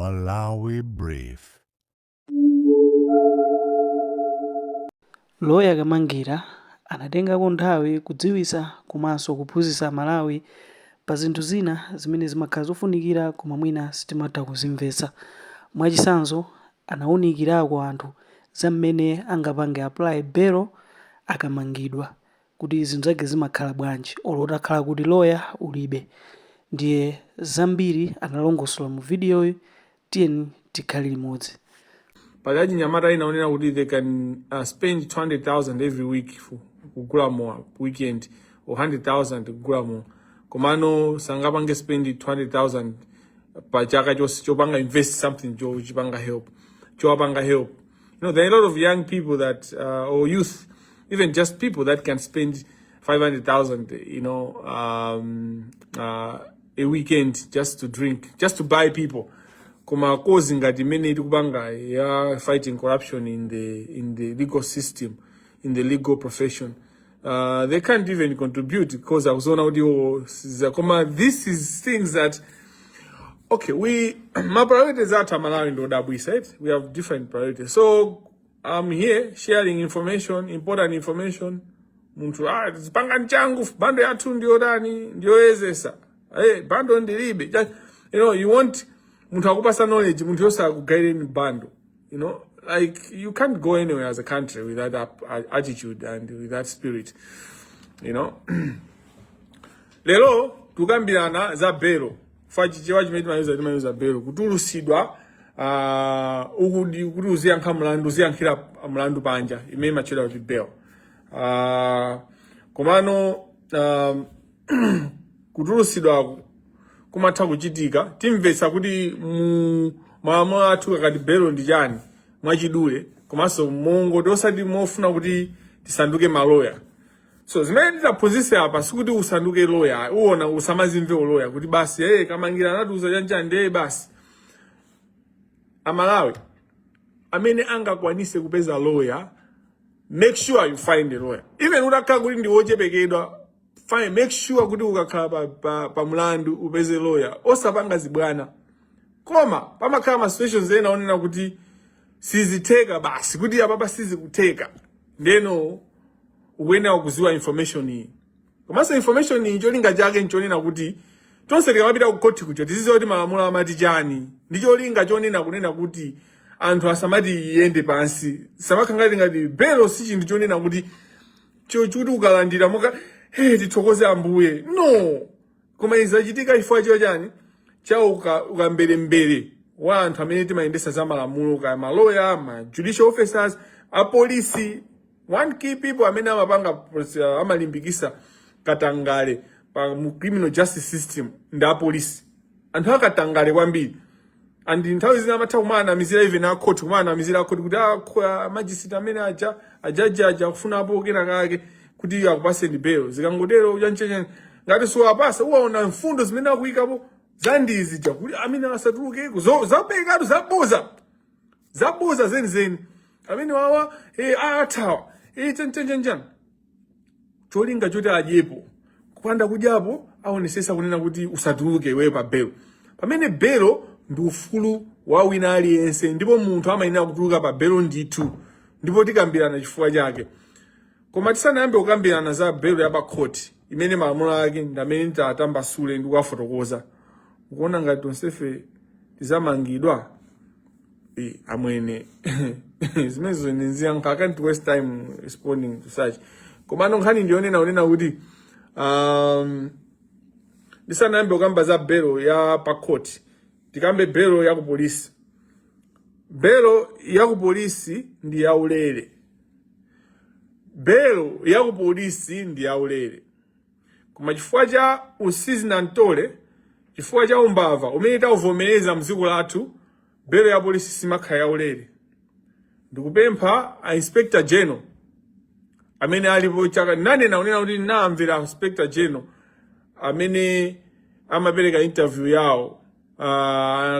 Malawi Brief. Loya Kamangira anatengako nthawi kudziwitsa komanso kuphunzitsa Amalawi pa zinthu zina zimene zimakhala zofunikira koma mwina sitimatha kuzimvetsa. Mwachitsanzo, anawunikirako anthu za mmene angapange apply bail akamangidwa kuti zinthu zake zimakhala bwanji olo utakhala kuti loya ulibe. Ndiye zambiri analongosola mu vidiyoyi, tiyeni tikhale limodzi. Pali achinyamata ena onena kuti they can spend 200,000 every week for kugula mowa weekend or 100,000 kugula mowa, komano sangapange spend 200,000 pa chaka chonse chopanga invest something chochipanga help, chowapanga help. There are a lot of young people that or youth, even just people that can spend 500,000 a weekend just to drink, just to buy people. Koma cause ngati imene tikupanga ya fighting corruption in the legal system, in the legal profession, they can't even contribute because akuziona kuti, oh, koma this is things that, okay, we ma priorities athu Amalawi ndi odabwisa, right? We have different priorities. So I'm here sharing information, important information. Munthu, ah, zipanga mchangu, bundle yathu ndiyotani, ndiyoyezesa. Hey, bundle ndilibe. Just, you want munthu akupasa knowledge, munthu yosakugaireni bundle. Like, you can't go anywhere as a country with that attitude and with that spirit. Lero tukambirana za belo. Fa Chichewa chimene timayuza belo, kutulusidwa kuti uziyankha mlandu, uziyankhira mlandu panja, imene imatchedwa kuti bail. Komano kutulusidwa kumatha kuchitika. Timvetsa kuti mu malamulo athu kakati belo ndi chani mwachidule, komanso mongoti osati mofuna kuti tisanduke maloya. So zimene titaphunzitse apa sikuti usanduke loya, uwona usamazimve uloya kuti basi, hey, Kamangira anatiuza chanchani, ndiye basi. Amalawi amene angakwanise kupeza lawyer, make sure you find a lawyer. Even utakhala kuti ndi wochepekedwa, fine, make sure kuti ukakhala pa mlandu upeze lawyer, osapanga zibwana. Koma pamakhala ma situations ena onena kuti sizitheka basi, kuti apapa sizikutheka, ndeno ukuyenera kuziwa information iyi. Komanso information iyi cholinga chake nchonena kuti tonse tikamapita ku khoti kuja tizidziwa kuti malamulo amati chani, ndi cholinga chonena kunena kuti anthu asamati iyende pansi, samakhala ngati belo si chinthu chonena kuti chokuti ukalandira moka, hey, tithokoze Ambuye, no. Koma izachitika chifukwa chiwo chani cha ukamberembere wa anthu amene timayendesa za malamulo, kaya maloya, ma judicial officers, apolisi. One key people amene amapanga amalimbikisa katangale pa mu criminal justice system ndi apolisi, anthu akatangale kwambiri. And nthawi zina amatha kumanamizira even akhoti, kumanamizira akhoti kuti magistrate amene aja, ajaji aja akufunapo kena kake kuti akupaseni bail. Zikangotero chanchechani, ngati siwapasa, uwaona mfundo zimene akuyikapo zandizi ja kuti amene asatulukeko zapekatu, zaboza, zaboza zenizeni, amene wawa athawa, chanchanchanchan, cholinga choti adyepo. Kupanda kudyapo, aonesesa kunena kuti usatuluke iweyo pa belo, pamene belo ndi ufulu wa wina aliyense, ndipo munthu amayenera kutuluka pa belo ndithu, ndipo tikambirana chifukwa chake. Koma tisanayambe kukambirana za belo ya pa khoti imene malamulo ake ndi amene tatambasule ndi kuwafotokoza, ukuona ngati tonsefe tizamangidwa? Amwene, zimenezo ndiziyankha, I can't waste time responding to such. Komano nkhani ndiyonena unena kuti ndisanayambe kukamba za belo ya pa court, tikambe belo ya ku polisi. Belo ya ku polisi ndi yaulere. Belo ya ku polisi ndi yaulere, koma chifukwa cha usizinamtole, chifukwa cha umbava umene tauvomereza mdziko lathu, belo ya polisi simakhala yaulere. Ndikupempha a Inspector General amene alipo chaka nanena unena kuti ndinamvera Inspector General amene amapereka interview yawo,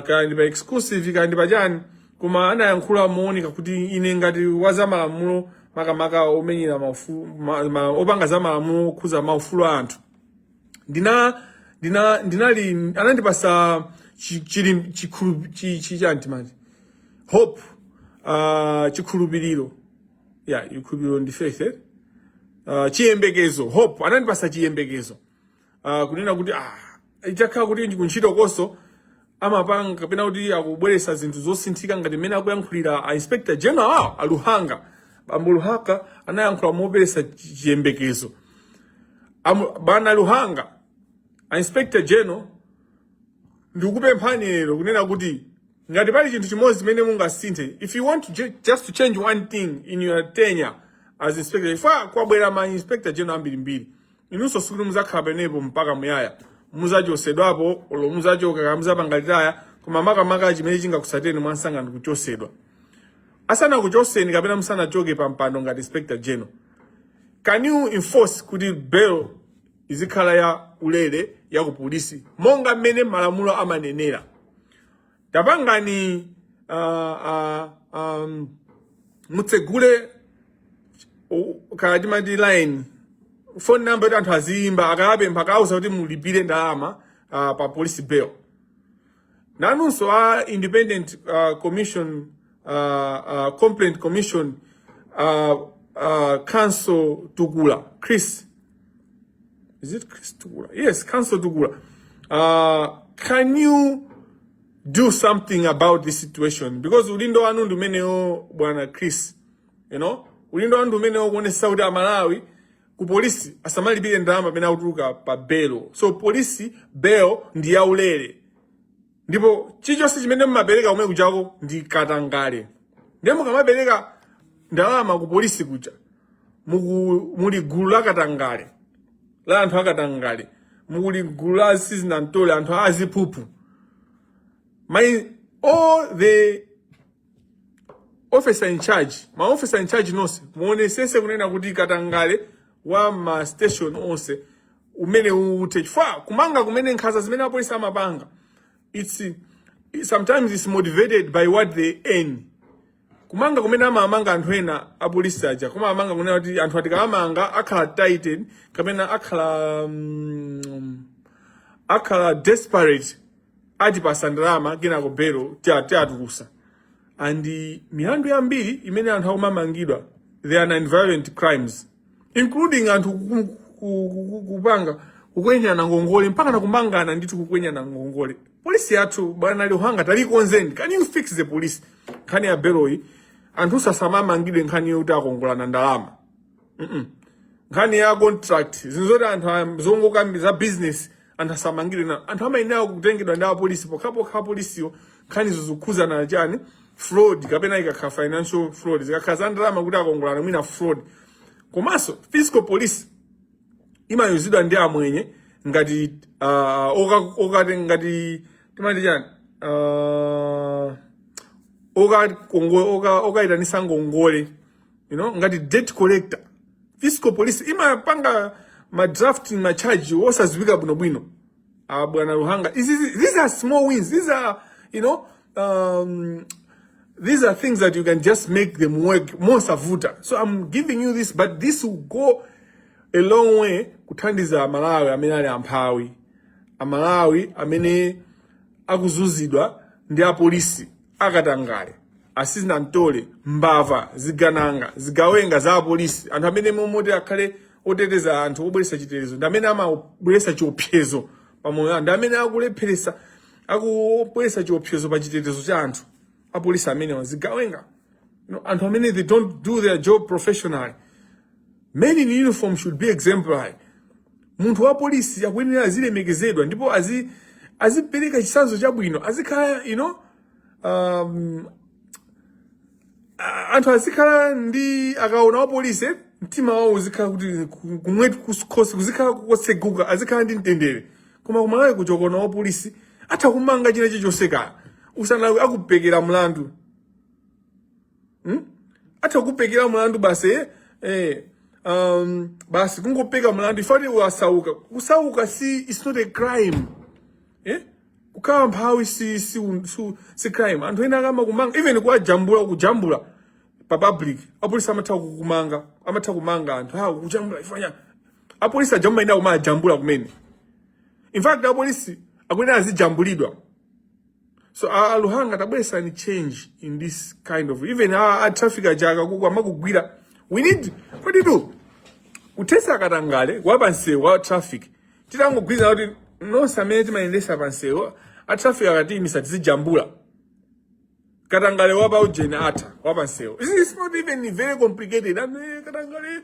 kaya ndi pa Exclusive, kaya ndi pa chani, koma anayankhula mooneka kuti ine ngati wa zamalamulo, makamaka omenyera maufulu, opanga zamalamulo okhuza maufulu a anthu, ndina ndina ndinali anandipasa Chili chikhulu chani timati hope, chikhulupiriro, yeah, chikhulupiriro ndi faith, eh? Chiyembekezo, hope, anandipasa chiyembekezo kunena kuti itakhala kuti kuntchito konso amapanga kapena kuti akubweretsa zinthu zosinthika ngati mmene akuyankhulira a Inspector General awo, a Luhanga. Bambo Luhanga anayankhula moperesa chiyembekezo. Bwana Luhanga, a Inspector General, ndikupemphani lero kunena kuti ngati pali chinthu chimodzi chimene mungasinthe, if you want to just to change one thing in your tenure as inspector, ifwa kwabwera ma Inspector General ambirimbiri, inunso sikuti muzakhala penepo mpaka muyaya, muzachosedwapo olo muzachoka kaya muzapanga retire, koma makamaka chimene chingakusateni mwansanga ndikuchosedwa. Asanakuchoseni kapena musanachoke pa mpando ngati Inspector General, can you enforce kuti bail izikhala ya ulere ya ku polisi monga mmene malamulo amanenera? Tapangani mutsegule kaya timati line, phone number yoti anthu aziyimba akapempha, akauza kuti mulipire ndalama pa police bail. Nanunso a Independent Commission, Complaint Commission, Counsel Tukula Chris, is it Chris Tukula? Yes, Counsel Tukula, can you do something about this situation? Because udindo wanu ndi umenewo, bwana Chris, udindo wanu ndi umenewo kuonesa kuti Amalawi ku polisi asamalipire ndalama pamene akutuluka pa bail. So polisi bail ndi yaulere, ndipo chilichonse chimene mumapereka kumene kuchako ndi katangale. Ndiye mukamapereka ndalama ku polisi kuja, muli gulu la katangale, la anthu akatangale, muli gulu la sizinamtole, anthu aziphuphu. My all the officer in charge, ma officer in charge nonse, muonesese kunena kuti katangale wa ma station onse umene uthe, chifukwa kumanga kumene, nkhanza zimene apolisi amapanga, it's sometimes it's motivated by what they earn. Kumanga kumene amamanga anthu ena apolisi aja, koma amanga kunena kuti anthu atikamanga akhala tighten kapena akhala desperate, atipasa ndalama, kenako belo tiatulusa. And milandu yambiri imene anthu akumamangidwa, they are non-violent crimes, including anthu kupanga kukwenyana ngongole, mpaka nakumangana ndithu kukwenyana ngongole. Polisi yathu, bwana Luhanga, talikonzeni. Can you fix the police? Nkhani ya beloyi, anthu sasamamangidwe nkhani yokuti akongolana ndalama. Nkhani ya contract, zinthu zoti anthu zongokambi za business, anthu asamangidwe na anthu amayenera kutengedwa ndi apolisi pokhapokha apolisiwo nkhanizo zikukhuzana chani, fraud, kapena ikakhala financial fraud, zikakhala za ndalama kuti akongolana, mwina fraud. Komanso fiscal police imayuzidwa ndi amwenye ngati okati ngati timati chani, okayitanisa ngongole, ngati debt collector. Fiscal police imapanga ma drafting ma charge osaziwika bwinobwino. Bwana Luhanga, these are small wins. These are you know these are things that you can just make them work mosavuta. So I'm giving you this, but this will go a long way kuthandiza Amalawi amene ali amphawi, Amalawi amene akuzunzidwa ndi apolisi akatangale, asizinamtole, mbava, zigananga, zigawenga za apolisi. Anthu amene momoti akhale oteteza anthu, obweretsa chitetezo, ndi amene amabweretsa chiopsezo pamoyo, ndi amene akulepheresa, akubweretsa chiopsezo pa chitetezo cha anthu. Apolisi amenewa, zigawenga, anthu amene they don't do their job professionally. Men in uniform should be exemplary. Munthu wa polisi akuyenera azilemekezedwa ndipo azipereka chitsanzo chabwino, azikhala anthu azikhala ndi, akaona wa polisi, mtima wawo uzikhala kuti kumwetu kukhosi kuzikhala kotseguka, azikhala ndi mtendere. Koma kumalawi kuchokona wa polisi atha kumanga china chilichonse, kaya usana akupekera mlandu, Atha kupekera mlandu basi, basi kungopeka mlandu ifati wasauka. Kusauka si, it's not a crime, eh? Kukhala mphawi si crime. Anthu ena akama kumanga, even kuwajambula, kujambula pa public, apolisi amatha kukumanga, amatha kumanga anthu ha kujambula ifanya apolisi ajamba ina kumajambula kumene. In fact, apolisi akuyenera azijambulidwa. So a Luhanga, tabweresani change in this kind of, even a traffic aja akakuku amakugwira. We need koditu kuthesa katangale wa pansewu wa traffic. Titangogwirizana kuti nonse amene timayendesa pansewu, a traffic akatiyimisa tizijambula, katangale wa paujeni atha wapansewu. It's not even very complicated. And katangale,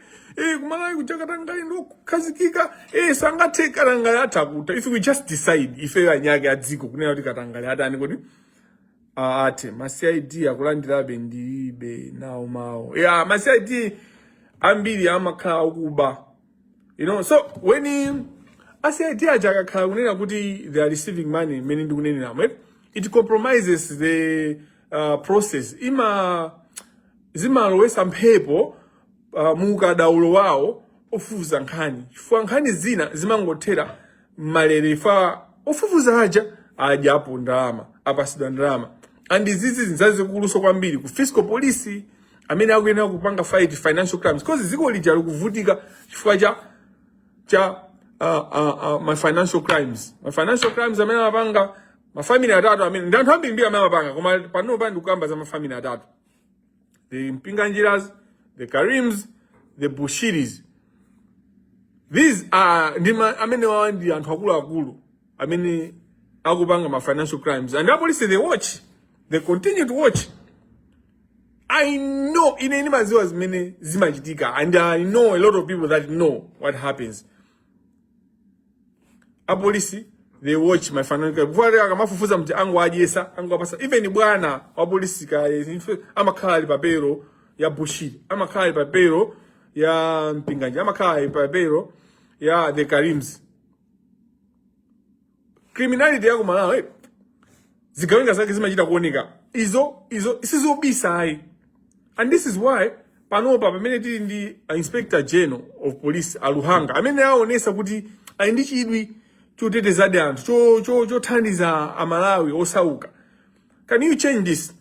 kumalawi kuja katangale ndokukhazikika, sangathe. Katangale atha kuta if we just decide, ife anyake adziko, kunena kuti katangale atani kuti athe. Ma CID akulandirabe, ndilibe nawo mawo. Yeah, ma CID ambiri amakhala akuba. So when a CID aja akakhala kunena kuti they are receiving money, mmene ndikunenera, it compromises the process. Ima zimalowesa mphepo mu ukadaulo wawo ofufuza nkhani, chifukwa nkhani zina zimangothera mmalere ifa ofufuza aja adyapo ndalama, apasidwa ndalama. And izizi nzazikuluso kwambiri ku fiscal police amene akuyenera kupanga fight financial crimes, because dziko lija likuvutika chifukwa cha ma financial crimes, ma financial crimes amene amapanga mafamily atatu, amene ndi anthu ambirimbiri amene amapanga, koma panopa ndikukamba za mafamily atatu: the Mpinganjiras, the Karims, the Bushiris. These are ndi amene wawa ndi anthu akuluakulu amene akupanga ma financial crimes, and apolisi, they watch, they continue to watch. I know, ine ndimaziwa zimene zimachitika, and I know a lot of people that know what happens. Apolisi, they watch my financial crime before akamafufuza mti angu adyesa, angu apasa. Even bwana wa polisi kaye amakhala ali pa payroll ya Bushiri, amakhala ali pa payroll ya Mpinganjira, amakhala ali pa payroll ya the Karims. Criminality ya kumalawi, zigawenga zake zimachita kuoneka, izo sizobisa ayi. And this is why panopa pamene tili ndi Inspector General of Police Aluhanga amene aonesa kuti ali ndi chidwi chotetezadi anthu, chothandiza Amalawi osauka, can you change this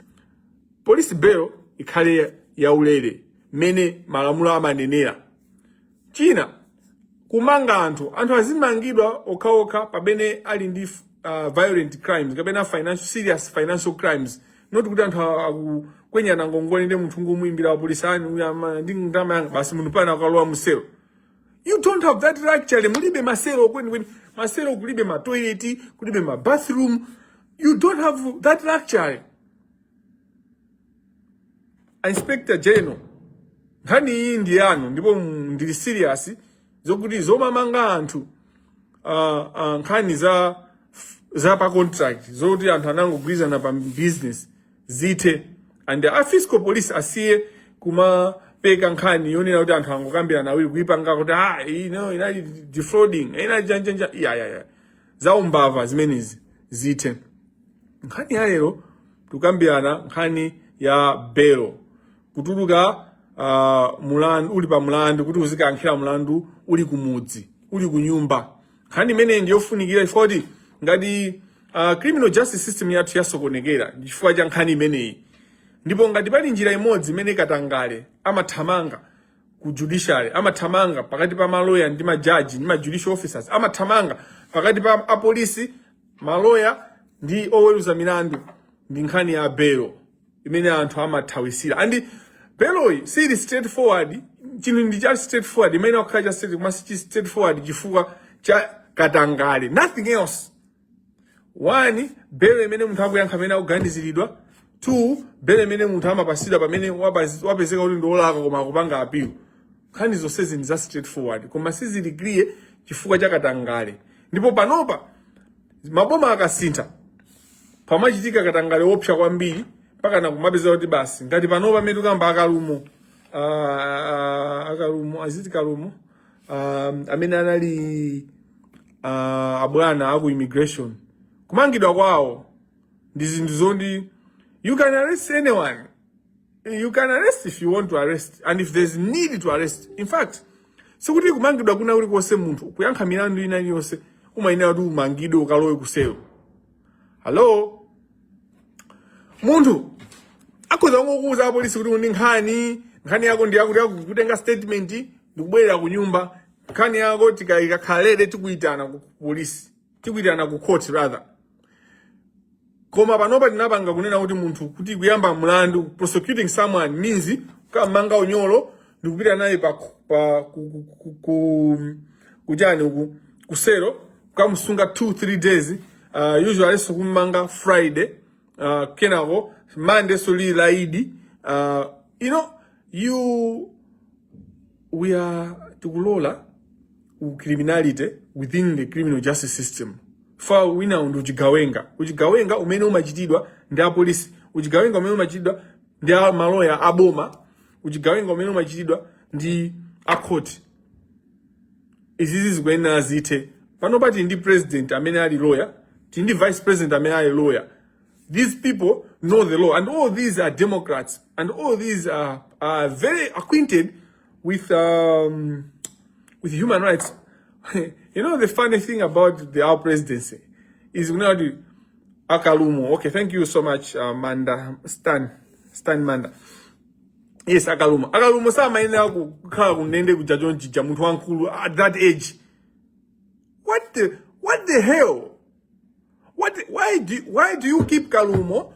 police bail ikhale yaulere mmene malamulo amanenera? China, kumanga anthu, anthu azimangidwa okhaokha pamene ali ndi violent crimes kapena financial, serious financial crimes, not kuti anthu akukwenyana ngongole ndi munthu ngumuimbira apolisi ani uyu ndi ndalama yanga basi, munthu pana akalowa muselo. You don't have that luxury. Mulibe maselo kwenikweni, maselo kulibe, ma toilet kulibe, ma bathroom. You don't have that luxury. Inspector General, nkhani iyi ndi yanu, ndipo ndili serious zokuti zomamanga anthu nkhani za pa contract, zoti anthu anangogwirizana pa business, zithe, and a fiscal police asiye kumapeka nkhani yonena kuti anthu angokambirana awiri, kuipanga kuti ah, ino inali defrauding, inali janjanja. Iya, za umbava zimenezi zithe. Nkhani ya lero tikukambirana nkhani ya belo, kutuluka mulandu uli pa mulandu, kuti uzikankhira mulandu uli kumudzi, uli ku nyumba. Nkhani imeneyi ndiyofunikira chifukwa kuti ngati criminal justice system yathu yasokonekera ndi chifukwa cha nkhani imeneyi. Ndipo ngati pali njira imodzi imene katangale amathamanga ku judiciary, amathamanga pakati pa maloya ndi majaji ndi ma judicial officers, amathamanga pakati pa apolisi, maloya ndi oweruza milandu, ndi nkhani ya belo imene anthu amathawisira. And beloyi sili straightforward. Chinthu ndi cha straightforward, imene akukhala cha straight, koma si straightforward chifukwa cha katangale, nothing else. One, belo imene munthu akuyankha amene akuganiziridwa. Two, belo imene munthu amapasidwa pamene wapezeka kuti ndi wolakwa koma akupanga appeal. Nkhani zonsezi ndi za straightforward, koma sizili clear chifukwa cha katangale. Ndipo panopa maboma akasintha, pamachitika katangale wopsa kwambiri mpaka nakumapeza kuti basi, ngati panopa pamene tikamba akalumo, akalumo aziti kalumo, amene anali abwana aku immigration, kumangidwa kwawo ndi zinthu zondi. You can arrest anyone. You can arrest if you want to arrest and if there's need to arrest. In fact, sikuti kumangidwa kuna kulikonse munthu kuyankha milandu ina iliyonse umayenera kuti umangidwe, ukalowe kuselo. Hello, munthu akhoza kungokuwuza apolisi kuti ndi nkhani, nkhani yako ndi yakuti, kutenga statement ndikubwerera ku nyumba. Nkhani yako tikayikakhalere, tikuyitana ku polisi, tikuyitana ku court rather. Koma panopa tinapanga kunena kuti munthu kuti kuyamba mlandu, prosecuting someone means kukamanga unyolo ndikupita naye pa ku kuchani uku, kusero, kukamusunga 2 3 days, usually so kumanga Friday, kenako Monday so lili laidi. You know you we are tikulola criminality within the criminal justice system. Fa wina ndi uchigawenga, uchigawenga umene umachitidwa ndi apolisi, uchigawenga umene umachitidwa ndi maloya aboma, uchigawenga umene umachitidwa ndi akhoti. Izizi zikuyenera zithe. Panopa tili ndi president amene ali lawyer, tili ndi vice president amene ali lawyer. These people know the law, and all these are Democrats, and all these are very acquainted with human rights. The funny thing about our presidency is kunena a Kalumo. Okay, thank you so much, Manda Stan, Stan Manda. Yes, a Kalumo, a Kalumo samayenera kukhala kundende kuja chonchija, munthu wamkulu at that age. What the hell? Why do you keep Kalumo?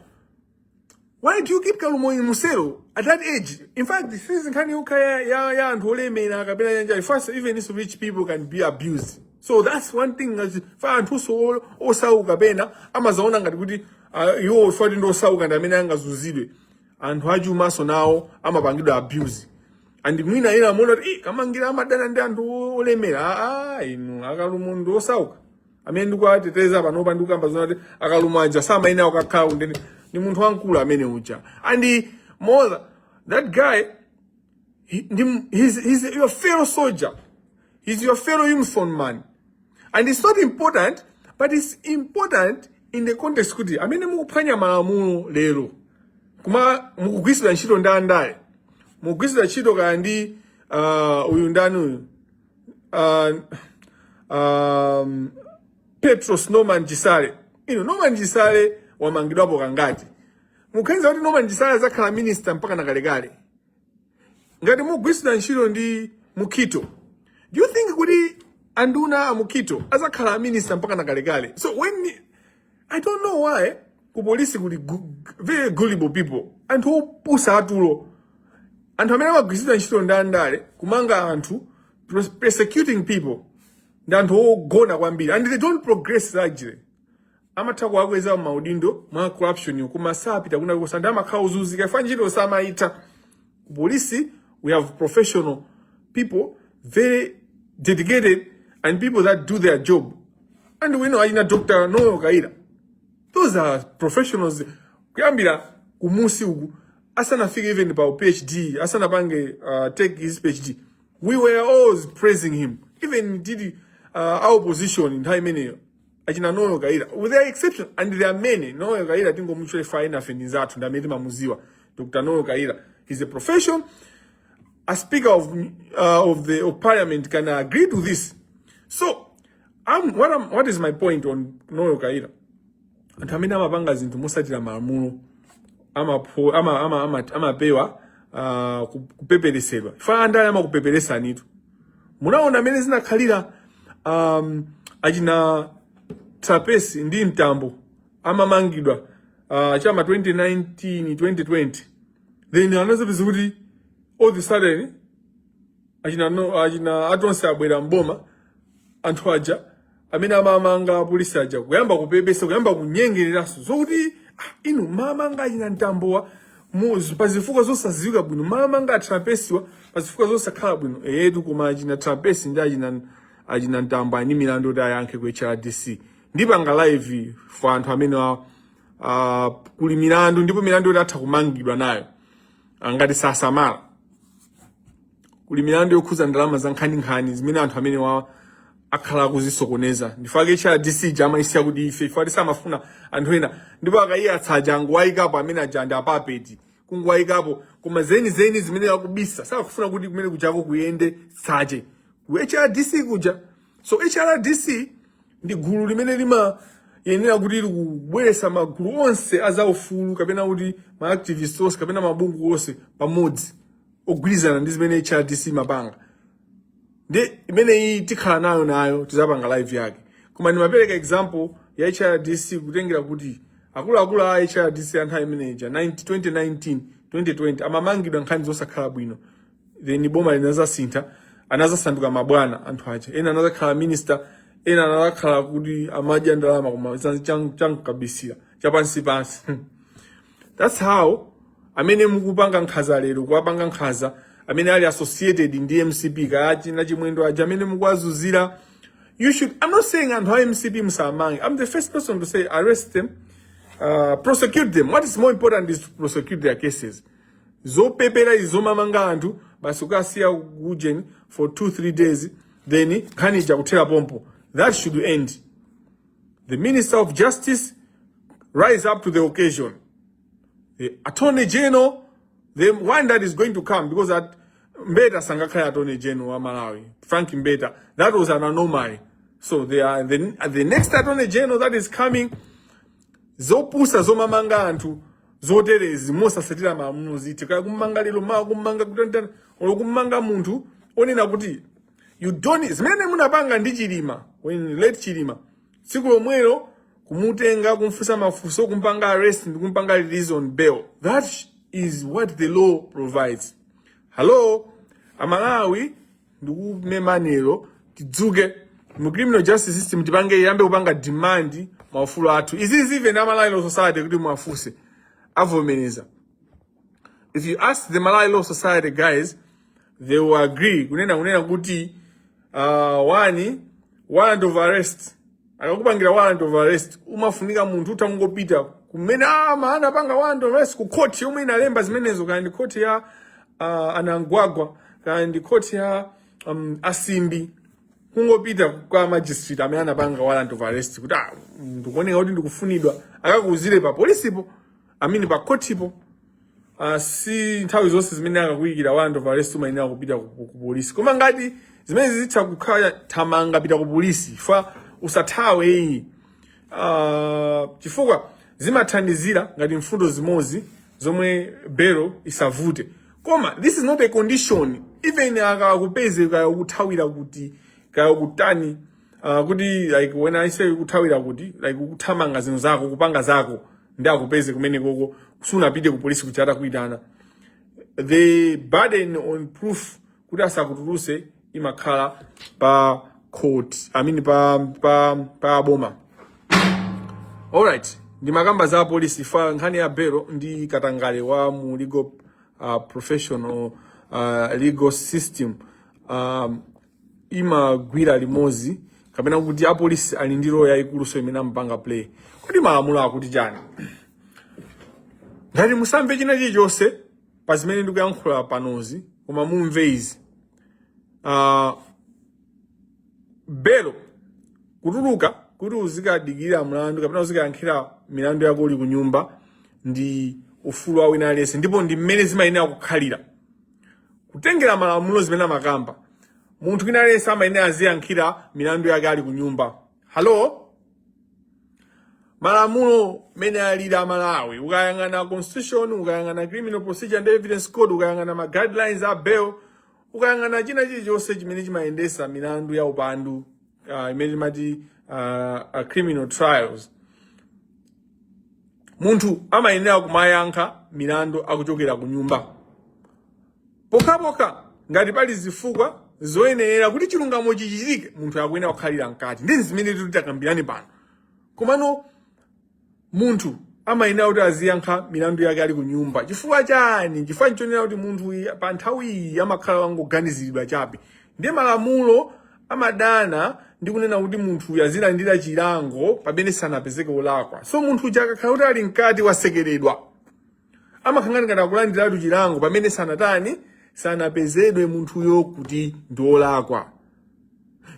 Why do you keep Kalumo in muselo at that age? In fact, this is nkhani yokha ya anthu olemera kapena yanja. First, even if rich people can be abused. So that's one thing, as fa anthu so osauka pena amazaona ngati kuti iwo fati ndi osauka ndi amene angazuzidwe. Anthu achumaso nawo amapangidwa abuse. And mwina ina amaona kuti, "Ih, Kamangira amadana ndi anthu olemera." Ah, inu, a Kalumo ndi osauka amene ndikuwateteza panopa. Ndikukamba zona kuti a Kalumo aja samayenera kukakhala kundende, ndi munthu wamkulu amene uja. And more, that guy, he's your fellow soldier, he's your fellow uniform man, and it's not important, but it's important in the context kuti amene mukuphwanya malamulo lero, kuma mukugwiritsidwa ntchito ndi andale, mukugwiritsidwa ntchito kaya ndi uyu ndani uyu, Petros Norman Chisale. Ino Norman Chisale wamangidwapo kangati? Mukhenza kuti Norman Chisale azakhala minister mpaka nakalekale? Ngati mugwiritsidwa ntchito ndi Mukito, do you think kuti anduna a Mukito azakhala minister mpaka nakalekale? So when I don't know why ku polisi kuli very gullible people, anthu opusa atulo, anthu amene amagwiritsidwa ntchito ndi andale kumanga anthu, persecuting people, ndi anthu ogona kwambiri, and they don't progress largely. Amatha kuwakweza maudindo mwa corruption, koma sapita kuna kosa, ndi amakhala ozunzika ifa ntchito samaitha. Ku polisi we have professional people, very dedicated, and people that do their job. And we know achina Dr. Noel Kaira, those are professionals kuyambira kumusi uku, asanafike even pa PhD, asanapange take his PhD, we were always praising him. Even did our opposition nthawi imeneyo, achina Noel Kaira, with their exception, and there are many. Noel Kaira tingomutchula ife, inafe ndi zathu, ndi amene timamuziwa. Dr. Noel Kaira is a profession. A speaker of parliament can agree to this. So what is my point on Noel Kaira? Anthu amene amapanga zinthu mosatira malamulo amapewa kupeperesedwa. Fa andale amakupeperesanitu. Munaona amene zinakhalira achina Trapence ndi Mtambo amamangidwa chama 2019, 2020, then anazapeza kuti all the sudden achina no, achina atonse abwera mboma. Anthu aja amene amamanga apolisi aja kuyamba kupepesa, kuyamba kunyengereranso zokuti, "Ah, inu mamanga achina Mtambowa pa zifukwa zosadziwika bwino, mamanga a Trapencewa pa zifukwa zosakhala bwino." Eyetu, koma achina Trapence ndi achina Mtambo ani milandu kuti ayankhe ku HRDC. Ndipanga live for anthu amene kuli milandu, ndipo milandu yoti atha kumangidwa nayo angati sasamala. Kuli milandu yokhuza ndalama za nkhaninkhani zimene anthu amene wa akhala akuzisokoneza. Ndifake HRDC jamayisiya kuti ife ifati samafuna anthu ena, ndipo akayiyatsa aja anguwayikapo amene aja ndi apapeti kunguwayikapo, koma zenizeni zimene akubisa sakufuna kuti kumene kuchako kuyende tsache ku HRDC kuja. So HRDC ndi gulu limene limayenera kuti likubweretsa magulu onse azaufulu, kapena kuti ma activists onse, kapena mabungwe onse pamodzi ogwirizana ndi zimene HRDC mapanga. Ndi imeneyi tikhala nayo tizapanga live yake, koma ndimapereka example ya HRDC kutengera kuti Akuluakulu a HRDC anthawi imeneja 90 2019, 2020 amamangidwa nkhani zosakhala bwino. Then boma linazasintha, anazasanduka mabwana anthu aja. Ena anazakhala minister, ena anazakhala kuti amadya ndalama koma chankabisira chapansi pansi. That's how amene mukupanga nkhaza lero, kuwapanga nkhaza amene ali associated ndi MCP, kaya china Chimwendo aja amene mukuwazuzira. You should, I'm not saying anthu a MCP musamange. I'm the first person to say arrest them, prosecute them. What is more important is to prosecute their cases. Zopepera izi zomamanga anthu basi ukasiya kujeni for 2 3 days, then nkhani ija kuthera pompo, that should end. The Minister of Justice, rise up to the occasion. The Attorney General, the one that is going to come, because that Mbeta sangakhale Attorney General wa Malawi, Frank Mbeta, that was an anomaly. So they are the next Attorney General that is coming, zopusa zomamanga anthu zoterezi mosasatira malamulo ziti kaya kumanga lero mawa kumanga kutantana olo kumanga munthu onena kuti you don't, zimene munapanga ndi Chilima, when late Chilima, tsiku lomwelo kumutenga, kumfunsa mafunso, kumpanga arrest ndi kumpanga release on bail. That is what the law provides. Hello, Amalawi, ndikumemanero tidzuke mu criminal justice system, tipange iyambe kupanga demand maufulu athu. Izizi even a Malawi Law Society kuti muwafunse avomereza. If you ask the Malawi Law Society guys, they will agree kunena kuti one warrant of arrest, akakupangira warrant of arrest umafunika munthu utangopita kumene ama anapanga warrant of arrest ku court yomwe inalemba zimenezo, kaya ndi court ya anangwagwa, kaya ndi court ya asimbi, kungopita kwa magistrate amene anapanga warrant of arrest kuti, "Ah, ndikuoneka kuti ndikufunidwa," akakuuzire pa polisipo, I mean pa courtipo. Si nthawi zonse zimene akakuyikira warrant of arrest umayenera kupita ku polisi, koma ngati zimene zitha kukhala, thamanga, pita ku polisi fa usathawe iyi, chifukwa zimathandizira ngati mfundo zimodzi zomwe belo isavute. Koma this is not a condition. Even akakupeze kaya ukuthawira kuti, kaya ukutani, kuti like when I say kuthawira kuti like ukuthamanga zinthu zako, kupanga zako, ndi akupeze kumene koko sunapite ku polisi kuchata kuitana, the burden on proof kuti asakutuluse imakhala pa court, I mean pa boma. Alright, ndimakamba za polisi fa nkhani ya belo ndi katangale wa mu legal professional, legal system imagwira limodzi, kapena kuti apolisi ali ndi role yayikuluso imene amapanga play. Kodi malamulo akuti chani? Ngati musamve china chilichonse pa zimene ndikuyankhula panozi, koma mumve izi: belo, kutuluka kuti uzikadikira mlandu kapena uzikayankhira milandu yako uli ku nyumba, ndi ufulu wa wina aliyense, ndipo ndi mmene zimayenera kukhalira kutengera malamulo zimene amakamba. Munthu wina aliyense amayenera aziyankhira milandu yake ali ku nyumba. Hello, malamulo mene alili Amalawi, ukayang'ana constitution, ukayang'ana Criminal Procedure and Evidence Code, ukayang'ana ma guidelines a bail, ukayang'ana china chilichonse chimene chimayendesa milandu ya upandu, imene timati criminal trials, munthu amayenera kumayankha milandu akuchokera ku nyumba, pokhapokha ngati pali zifukwa zoyenerera kuti chilungamo chichitike, munthu akuyenera kukhalira mkati. Ndi zimene titakambirani pano. Komano munthu amayenera kuti aziyankha milandu yake ali ku nyumba. Chifukwa chani? Chifukwa nchonena kuti munthu uyu pa nthawi iyi amakhala wangoganiziridwa chabe, ndiye malamulo amadana ndi kunena kuti munthu uyu azilandira chilango pamene sanapezeke wolakwa. So munthu uja akakhala kuti ali mkati, wasekeredwa, amakhala ngati akulandiratu chilango pamene sanatani, sanapezedwe munthuyo kuti ndi wolakwa.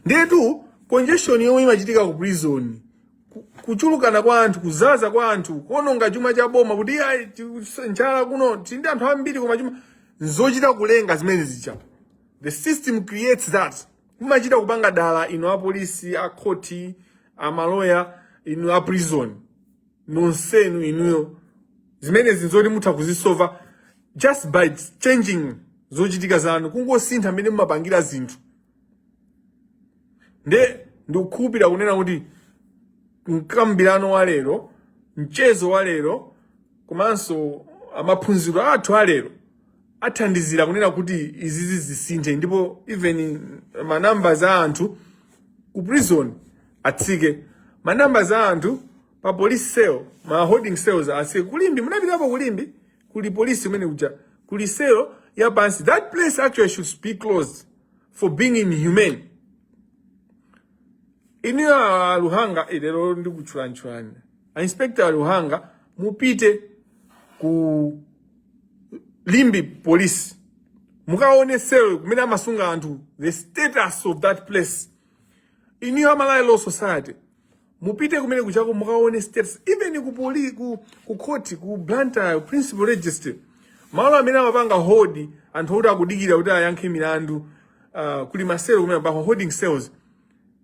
Ndetu congestion yomwe imachitika ku prison, kuchulukana kwa anthu, kuzaza kwa anthu, kuononga chuma cha boma kuti ayi njala kuno, tili ndi anthu ambiri koma chuma, nzochita kulenga zimene zija. The system creates that. Mumachita kupanga dala inu apolisi, akhoti, amaloya, inu a prison, nonsenu inuyo. Zimene zinzoti mutha kuzisova just by changing zochitika zanu, kungosintha mmene mumapangira zinthu. Nde ndikukhulupirira kunena kuti mkambirano wa lero Mchezo wa lero komanso maphunziro athu alero athandizira kunena kuti izizi zisinthe, ndipo even ma numbers a anthu ku prison atsike, ma numbers a anthu pa police cell, ma holding cells atsike. Ku Limbe, munapitapo ku Limbe? Kuli polisi kumene kuja, kuli cell ya pansi. That place actually should be closed for being inhumane. Inuyo a Luhanga, lero ndikutchulanitchulani, a Inspector Luhanga, mupite ku Limbe Police, mukaone cell kumene amasunga anthu, the status of that place. Inuyo a Malawi Law Society, mupite kumene kuchako, mukaone status. Even ku court ku Blantyre, Principal Registry, malo amene amapanga hold anthu oti akudikira kuti ayankhe milandu, kuli maselo kumene pa holding cells,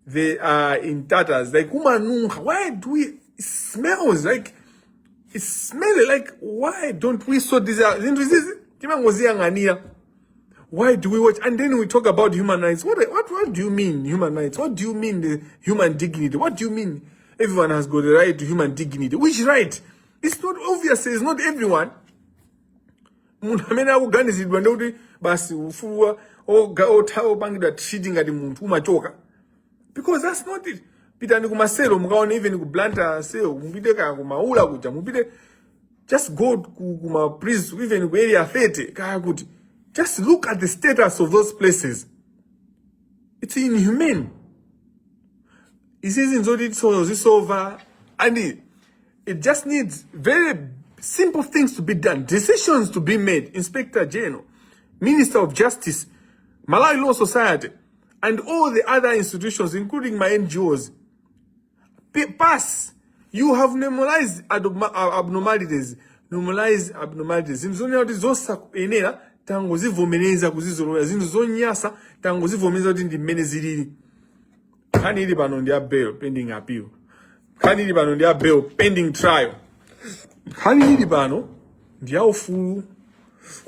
they are in tatters, like kumanunkha. Why do we, it smells like, it smells like, why don't we sort this out? Zinthu izizi timangoziyang'anira. Why do we watch and then we talk about human rights? What do you mean, human rights? What do you mean, the human dignity? What do you mean, everyone has got the right to human dignity? Which right? It's not obvious. It's not everyone. Munthu amene akuganizidwa ndikuti basi ufulu opangidwa treat ngati munthu umachoka, because that's not it. Pitani kumaselo mukaone, even ku Blantyre cell, mupite ka kumaula kuja, mupite, just go ku kuma prison, even ku Area 30 kaya kuti, just look at the status of those places. It's inhumane. Izizi nzoti zisova, and it just needs very simple things to be done, decisions to be made. Inspector General, Minister of Justice, Malawi Law Society and all the other institutions, including my NGOs, pass. You have normalized abnormalities, normalized abnormalities. Zinthu zonena kuti zosayenera tangozivomereza, kuzizolowera. Zinthu zonyasa tangozivomereza kuti ndi mmene zilili. Nkhani ili pano ndi ya bail pending appeal. Nkhani ili pano ndi ya bail pending trial. Nkhani ili pano ndi ya ufulu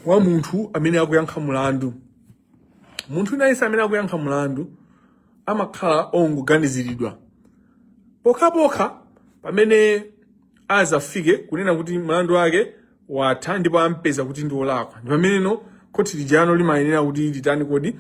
wa munthu amene akuyankha mulandu. Munthu winanso amene akuyankha mulandu amakhala ongoganiziridwa pokhapokha pamene azafike kunena kuti mlandu wake watha ndipo ampeza kuti ndi wolakwa. Ndi pameneno khoti lijano limayenera kuti litani kodi?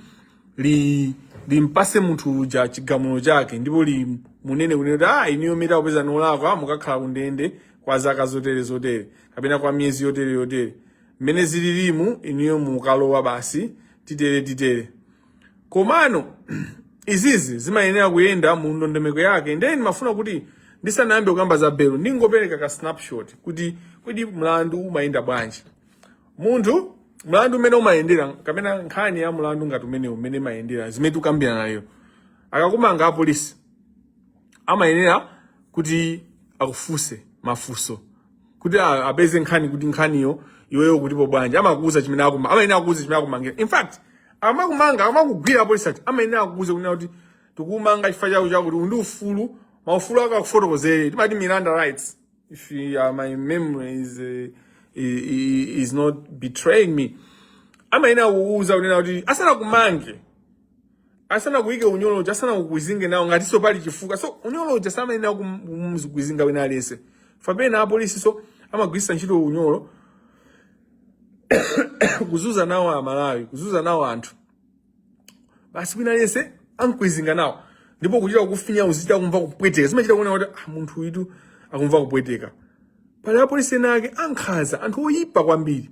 Limpase munthu uja chigamulo chake, ndipo limunene kunena kuti, "Ah, iniyo mita kupeza nolakwa, mukakhala kundende kwa zaka zotere zotere kapena kwa miyezi yotere yotere. Mmene zililimu, iniyo mukalowa basi, titere titere." Komano izizi zimayenera kuyenda mu ndondomeko yake. Then mafuna kuti ndisanayambe kukamba za belo, ndingopereka ka snapshot kuti kodi mlandu umayenda bwanji? Munthu, mlandu umene umayendera kapena nkhani ya mlandu ngati umene umene imayendera, zimene tikukambirana lero, akakumanga apolisi amayenera kuti akufunse mafunso kuti apeze nkhani, kuti nkhaniyo iweyo kutipo bwanji. Amakuuza chimene akuma, amayenera akuuza chimene akumangira. In fact, amakumanga, amakugwira apolisi ati amayenera akuuza kunena kuti, "Tikumanga chifukwa chako chakuti, ndi ufulu, maufulu ako akufotokozere." Timati Miranda rights, if my memory is not betraying me. Amayenera kuuza kunena kuti asanakumange, asana kuyike unyoloja, asana kukwizinge nawo, ngatinso pali chifukwa. So unyoloja samayenera kumuzikwizinga wina aliyense. Fapena apolisi so amagwiritsa ntchito unyolo kuzuza nawo Amalawi, kuzuza nawo anthu. Basi, wina aliyense ankwizinga nawo, ndipo kuchita kufinya, uzichita kumva kupweteka. Zimachita kuona kuti, ah, munthu uyu akumva kupweteka. Pali apolisi ena ake ankhanza, anthu oyipa kwambiri.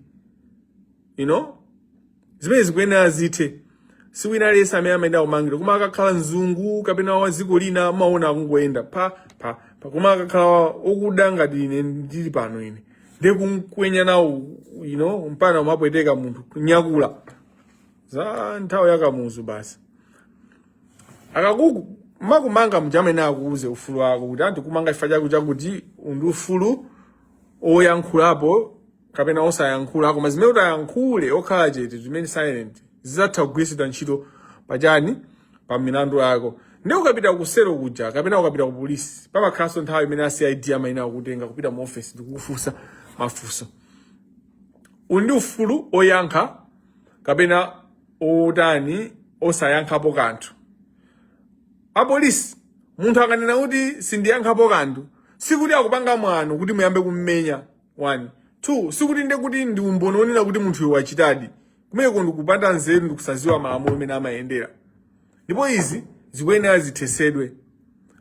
Zimene zikuyenera zithe. Si wina aliyense amene amayenda kumangira, koma akakhala mzungu kapena wa dziko lina, amaona akungoyenda pa pa pa. Koma akakhala okuda ngati ine ndili pano ine, ndiye kumkwenya nawo mpana umapweteka munthu, kunyakula za nthawi yakamuzu basi. Akakuku makumanga mja, amene akuuze ufulu wako kuti anthu kumanga chifukwa chako chakuti, ndi ufulu oyankhulapo kapena osayankhula, koma zimene utayankhule okhala chete, zimene silent, zidzatha kugwiritsidwa ntchito pachani? Pa milandu yako. Ndi ukapita ku selo kuja kapena ukapita ku polisi, pamakhalanso nthawi imene a CID amayenera kukutenga kupita mu office ndikukufunsa mafunso. Uli ndi ufulu oyankha kapena otani, osayankhapo kanthu. Apolisi, munthu akanena kuti, "Sindiyankhapo kanthu," Sikuti akupanga mwano kuti muyambe kummenya. One, two, sikuti nde kuti ndi umboni wonena kuti munthuyo wachitadi. Kumeneko ndikupanda nzeru, ndikusaziwa malamulo amene amayendera. Ndipo izi zikuyenera zithesedwe,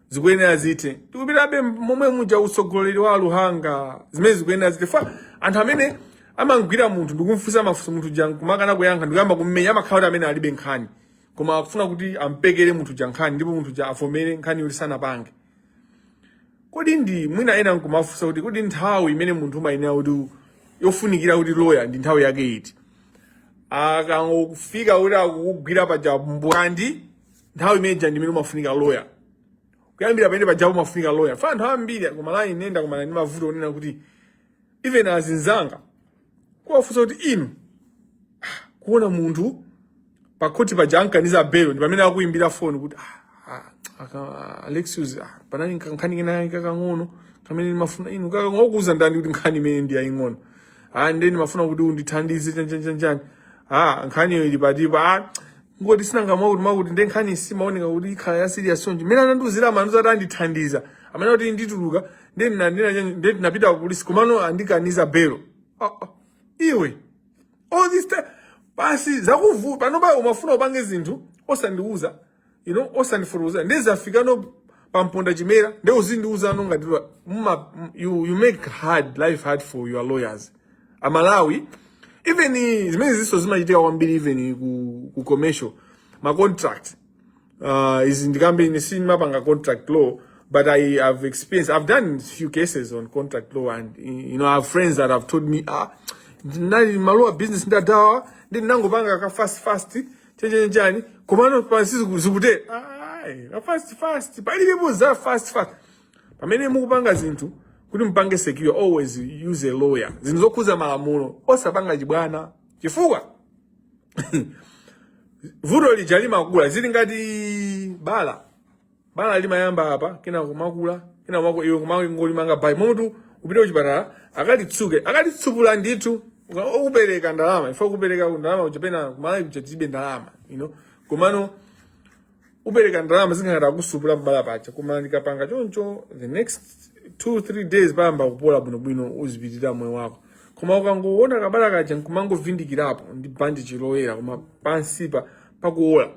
zikuyenera zithe. Tikupitabe momwe muja, utsogoleri wa Luhanga, zimene zikuyenera zithe. Fa anthu amene amangwira munthu ndikumfunsa mafunso, munthu ja nkumakana kuyankha, ndikuyamba kummenya, amakhala kuti amene alibe nkhani, koma akufuna kuti ampekere munthu ja nkhani, ndipo munthu ja avomere nkhani yoti sanapange. Kodi ndi mwina ena nkumafunsa kuti, kodi nthawi imene munthu umayenera kuti yofunikira kuti lawyer ndi nthawi yake iti? Akangofika kuti akukugwira paja mbwandi, nthawi imeneja ndi imene umafunika lawyer. Kuyambira pamene pajapo umafunika lawyer. Fa anthu ambiri kumalawi nenda kumana ndi mavuto onena kuti even azinzanga kuwafunsa kuti inu, kuona munthu pakhoti paja ankaniza belo, ndi pamene akuimbira foni kuti, "Ah, ah, Alexius, panali nkhani kena kakang'ono kamene ndimafuna inu." Kakangokuuza ndani kuti nkhani imene ndi yaying'ono? Ah, ndiye ndimafuna kuti undithandize chanchanchanchani. Ah, nkhaniyo ili patipa. Ah, ngoti sinanga mwakuti mwakuti, ndiye nkhani simaoneka kuti ikhala ya serious chonchi. Mmene anandiuzira, amandiuza kuti andithandiza, amene kuti ndituluka, ndiye ndiye ndinapita ku polisi, komano andikaniza belo. Ah, ah, iwe, all this time basi zakuvu panopa umafuna upange zinthu osandiuza, osandifotokoza. Ndiye zafikano pamponda chimera, ndiye uzindiuza no ngati you make hard life hard for your lawyers. Amalawi, even zimene ziso zimachitika kwambiri, even ku commercial ma contract. Izi ndikambe ine sindimapanga contract law, but I have experience. I've done few cases on contract law, and I have friends that have told me, "Ah, ndinali malowa business ndadawa, ndi ndinangopanga ka fast fast chenjenjani, komano pansi zikute." Ayi, ka fast fast palibepo za fast fast. Pamene mukupanga zinthu kuti mupange secure, always use a lawyer. Zinthu zokhuza malamulo osapanga chibwana, chifukwa vuto lija limakula. Zili ngati bala. Bala limayamba apa, kena kumakula, kena kumakula, iwe kumangolimanga bai mutu. Upite kuchipatala akalitsuke, akalitsupula ndithu. Ukupereka ndalama, ife kupereka ndalama kuchapena kumalawi kuja tilibe ndalama. Komano upereka ndalama zingakati akusupula mbala pacha, koma ndikapanga choncho, the next 2-3 days payamba kupola bwinobwino, uzipitirira moyo wako. Koma ukangoona kabala kaja nkumangovindikirapo ndi bandage loyera, koma pansipa pakuola,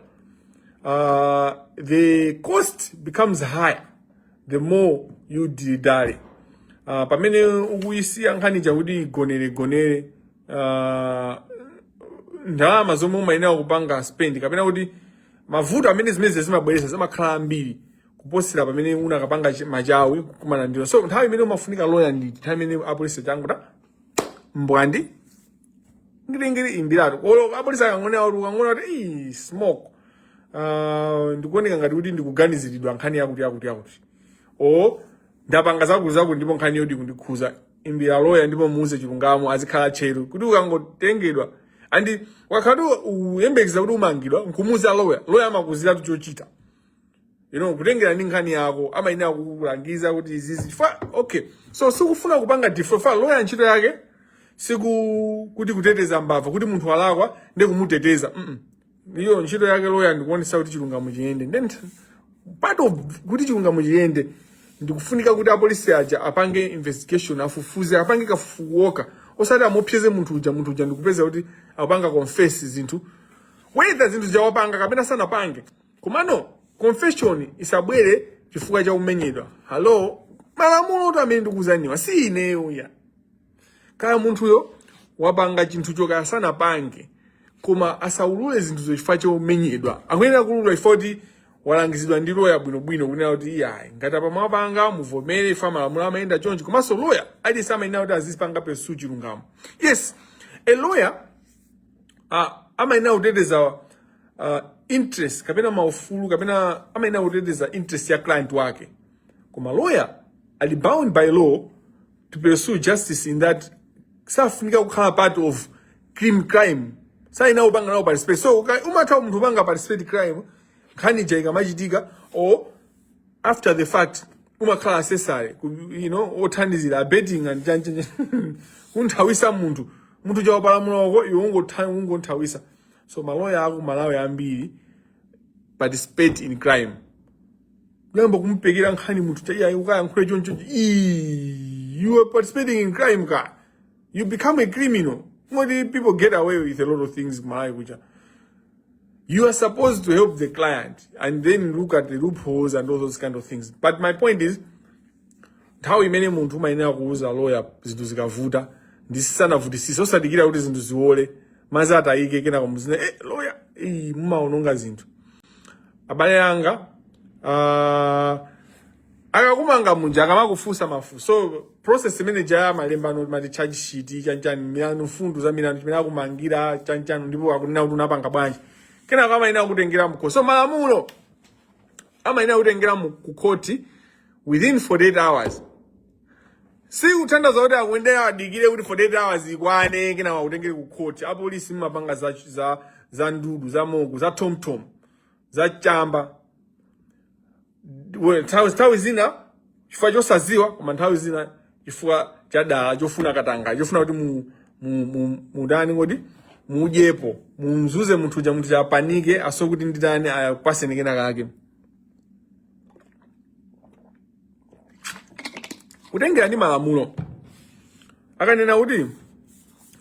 the cost becomes higher the more you dilly-dally. Pamene ukuyisiya nkhani chakuti igonere gonere, ndalama zomwe umayenera kupanga spend kapena kuti mavuto amene zimene zimabweresa zimakhala ambiri kuposera pamene unakapanga machawi kukumana ndilo. So nthawi imene umafunika lawyer ndi nthawi imene apolisi changuta mbwandi ngiringiri. Imbiratu olo apolisi akang'onewa kuti ukang'ona kuti ii smoke, ndikuoneka ngati kuti ndikuganiziridwa nkhani yakuti yakuti yakuti, o ndapanga zakuti zakuti, ndipo nkhani yoti kundikhuza, imbira lawyer ndipo muuze chilungamo. Azikhala tcheru kuti ukangotengedwa andi wakhala kuti uyembekeza kuti umangidwa, nkumuuza lawyer, lawyer amakuziratu chochita, kutengera ndi nkhani yako, amayenera kukulangiza kuti izizi chifukwa, okay, so sikufuna kupanga defraud. Fa lawyer ntchito yake siku kuti kuteteza mbava, kuti munthu alakwa ndi kumuteteza. Iyo ntchito yake lawyer ndikuonesa kuti chilungamo chiyende. Then part of kuti chilungamo chiyende ndikufunika kuti apolisi aja apange investigation, afufuze, apange kafukufuku, osati amupyeze munthu uja. Munthu uja ndikupeza kuti akupanga confess zinthu, whether zinthu zawapanga kapena sanapange, komano confession isabwere chifukwa cha kumenyedwa. Hello, malamulo to amene ndikuuzaniwa si ineyo ya. Kaya munthuyo wapanga chinthucho kaya sanapange, koma asaulule zinthuzo chifukwa chomenyedwa. Akuyenera kuulula chifukwa kuti walangizidwa ndi loya bwinobwino, kunena kuti iyayi, ngati apa mwapanga, muvomere, ifa malamulo amayenda chonchi. Komanso loya aliyense amayenera kuti azipanga pursue chilungamo. Yes, a lawyer amayenera kuteteza interest kapena maufulu, kapena amayenera kuteteza interest ya client wake, koma lawyer ali bound by law to pursue justice in that safunika kukhala part of crime, sayenera kupanga nawo participate. So umatha munthu upanga participate crime, nkhani ija ikamachitika or after the fact, umakhala accessory othandizira, abetting and chanchanja, kunthawisa munthu. Munthu chawapalamulako, iwe ungonthawisa. So maloya aku Malawi ambiri participate in crime. Kuyamba kumpekera nkhani munthu chaiyayi ukayankhule choncho. Ii, you are participating in crime ka. You become a criminal. Moti people get away with a lot of things Malawi kuja. You are supposed to help the client and then look at the loopholes and all those kind of things. But my point is, nthawi imene munthu umayenera kuuza lawyer zinthu zikavuta ndisanavutisise, osadikira kuti zinthu ziwole, madzi atayike, kenako muzine lawyer, iyi mumaononga zinthu. Abale anga, akakumanga munja akamakufunsa mafunso, so process imene jaya malemba mati charge sheet chanchani, milandu, mfundo za milandu, chimene akumangira chanchani, ndipo akunena kuti unapanga bwanji, kenako amayenera kutengera mkho. So malamulo amayenera kutengera ku khoti within 48 hours. Si kuthandaza kuti akuyendera adikire kuti 48 hours ikwane kenako akutengere ku khoti. Apolisi mumapanga za ndudu, za mogo, za tomtom, za chamba. Nthawi zina chifukwa chosaziwa, koma nthawi zina chifukwa chadala, chofuna katanga, chofuna kuti mudani kodi mudyepo, mumzuze munthu uja, munthu chapanike aso kuti nditani, akupaseni kena kake. Kutengera ndi malamulo, akanena kuti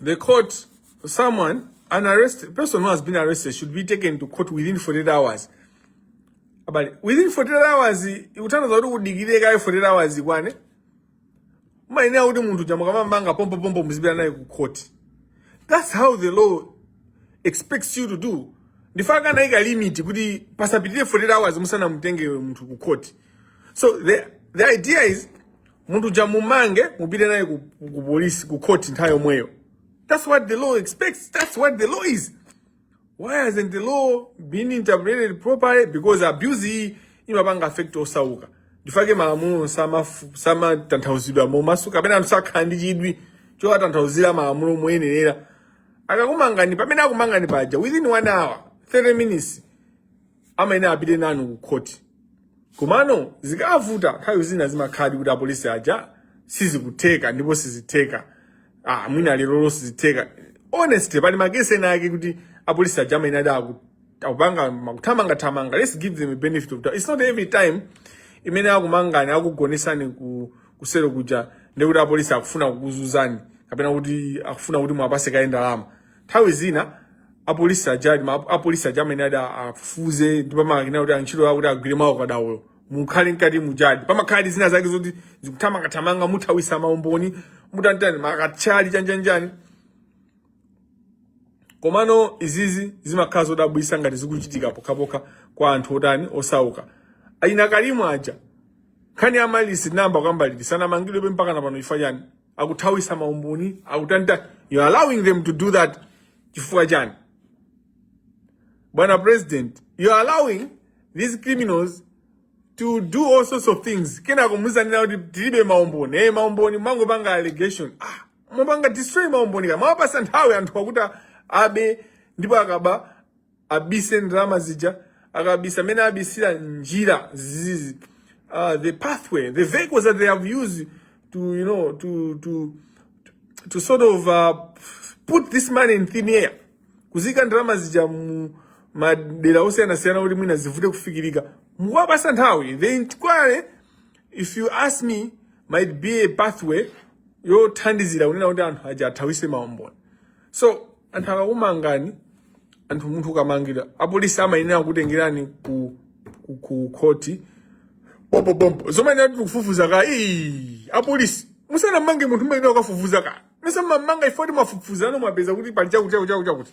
the court, someone, an arrest person who has been arrested should be taken to court within 48 hours. Abale, within 48 hours ikutanthauza kuti kudikire kaye 48 hours ikwane. Umayenera kuti munthu uja mukamamanga pompopompo muzipita naye ku court. That's how the law expects you to do. Ndifaka anayika limit kuti pasapitire 48 hours musanamutenge munthu ku court. So the idea is munthu uja mumange, mupite naye ku police, ku court nthawi yomweyo. That's what the law expects. That's what the law is. Why hasn't the law been interpreted properly? Because abuse iyi imapanga affect osauka. Ndifake malamulo samatanthauzidwa momasuka, kapena anthu sakhala ndi chidwi chowatanthauzira malamulo moyenerera. Akakumangani, pamene akumangani paja, within 1 hour 30 minutes amayenera apite nanu ku court. Komano zikavuta, nthawi zina zimakhala kuti apolisi aja sizikutheka ndipo sizitheka. Ah, mwina lero sizitheka. Honestly, pali makesi ena ake kuti apolisi aja amayenera akupanga makuthamangathamanga. Let's give them a benefit of doubt. It's not every time imene akumangani, akugonesani ku kusero kuja, ndikuti apolisi akufuna kukuzuzani kapena kuti akufuna kuti mwapase kaye ndalama. Nthawi zina apolisi aja apolisi aja amene ada afufuze, ndipo amakina kuti antchito yawo kuti agwire mawu kadaulo, mukhale mkati mujadi pamakhala zina zake zoti zikuthamangathamanga, muthawisa maumboni, mutantani, makatchali chanjanjani. Komano izizi zimakhala zodabwisa ngati zikuchitika pokhapokha kwa anthu otani, osauka. Ayina Kalimu aja, nkhani ya Amaryllis namba kwambaliri sanamangidwe mpaka na pano. Chifukwa chani? Akuthawisa maumboni, akutanta. You are allowing them to do that chifukwa chani, bwana president? You are allowing these criminals to do all sorts of things, kenako muzanena kuti tilibe maumboni. Maumboni mangopanga allegation. Ah, mupanga destroy maumboni ka. Mwapasa nthawi anthu akuti abe, ndipo akaba abise ndalama zija, akabisa amene abisira njira zizizi, the pathway, the vehicles that they have used to you know to sort of put this money in thin air, kuzika ndalama zija mu madera osiyanasiyana kuti mwina zivute kufikirika. Mukuwapasa nthawi. The inquiry, if you ask me, might be a pathway yothandizira kunena kuti anthu aja athawise maumboni. So anthu akakumangani, anthu, munthu ukamangidwa, apolisi amayenera kutengerani ku khoti pompopompo. Zomayenera kuti kufufuza ka, ii, apolisi musanamange munthu mumayenera kukafufuza ka. Musamamanga ifoti mwafufuzano, mwapeza kuti pali chakuti chakuti chakuti chakuti.